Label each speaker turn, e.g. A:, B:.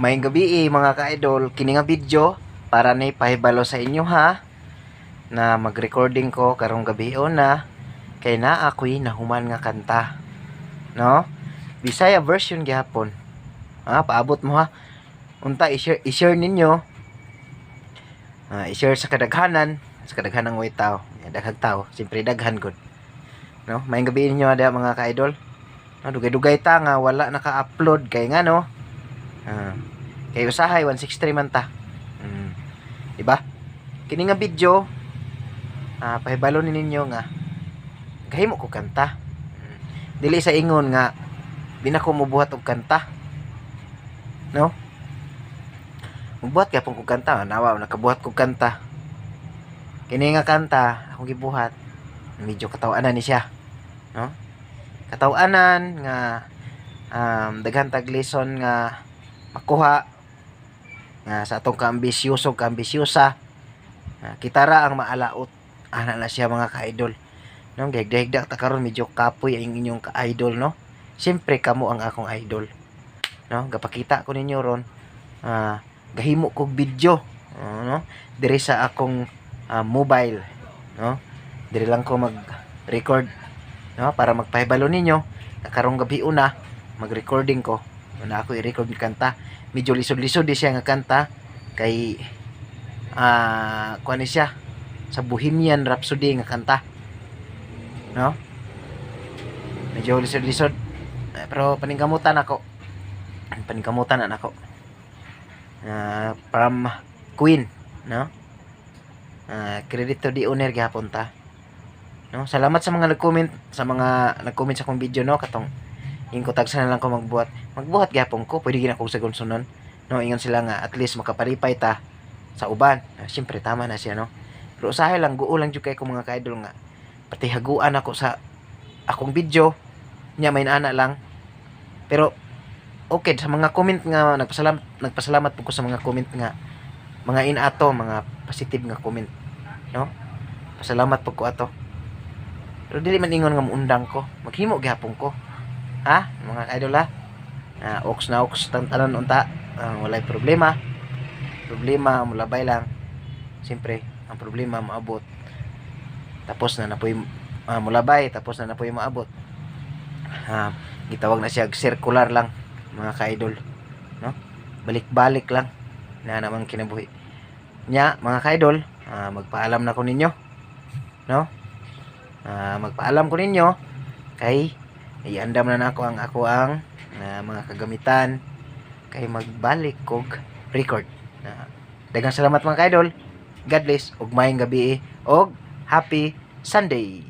A: Maayong gabii, mga ka-idol, kini nga video para ni pahibalo sa inyo ha na mag-recording ko karong gabi na kay naa ako'y nahuman nga kanta. No? Bisaya version gihapon. Ha, paabot mo ha. Unta i-share ninyo. Ah, i-share sa kadaghanan way tao. Daghang tao, siyempre daghan gud. No? Maayong gabii ninyo ada, mga ka-idol. No, dugay-dugay ta nga wala naka-upload kay nga no. Ah, kay usahay 163 man ta. Diba? Kini nga video, pahibalo ni ninyo nga gahimo ko kanta. Dili sa ingon nga di na ko mobuhat og kanta. No? Mubuhat gyapon ko kanta, nawa nakabuhat ko kanta. Kini nga kanta akong gibuhat, medyo katawanan ni siya. No? Katawanan nga daghan tag lesson nga makuha nga sa atong kaambisyoso, kaambisyosa, kita ra ang maalaot ana na siya, mga ka-idol, no? Gihigda-higda ta karon, medyo kapoy ang inyong ka-idol, no? Siyempre kamo ang akong idol, no? Gapakita ko ninyo ron, gahimo kog video, no, diri sa akong mobile, no? Diri lang ko mag record, no, para magpahibalo ninyo nga karong gabi una mag-recording ko na ako i-record ng kanta. Medyo lisod-lisod di siya nga kanta kay kuan ni siya sa Bohemian Rhapsody nga kanta, no? Medyo lisod-lisod. Eh, pero paningkamutan ako, paningkamutan na nako. From Queen, no? Credit to the owner gihapon ta, no? Salamat sa mga nag-comment, sa mga nag-comment sa akong video, no? Katong ingon ko tagsa na lang ko magbuhat, magbuhat gihapon ko, pwede gina kog sagunsunon, no? Ingon sila nga at least makapalipay ta sa uban. Siyempre tama na siya, no? Pero usahay lang, guo lang jud kay ko, mga ka-idol, nga pati haguan ako sa akong video nya may ana lang. Pero okay sa mga comment nga nagpasalamat, nagpasalamat po ko sa mga comment nga mga inato, mga positive nga comment, no? Pasalamat po ko ato. Pero dili man ingon nga muundang ko, maghimo gihapon ko ha, mga ka-idol ha. Oks na oks tang tanan unta. Walay problema, problema mulabay lang. Siyempre ang problema maabot tapos na napoy, mulabay tapos na napoy maabot. Gitawag na siya og circular lang, mga ka-idol, no? Balik-balik lang na namang kinabuhi nya, mga ka-idol. Magpaalam na ko ninyo, no? Magpaalam ko ninyo kay iandam na nako ang ako ang mga kagamitan kay magbalik kog record. Daghang salamat, mga ka-idol. God bless ug maayong gabi og happy Sunday.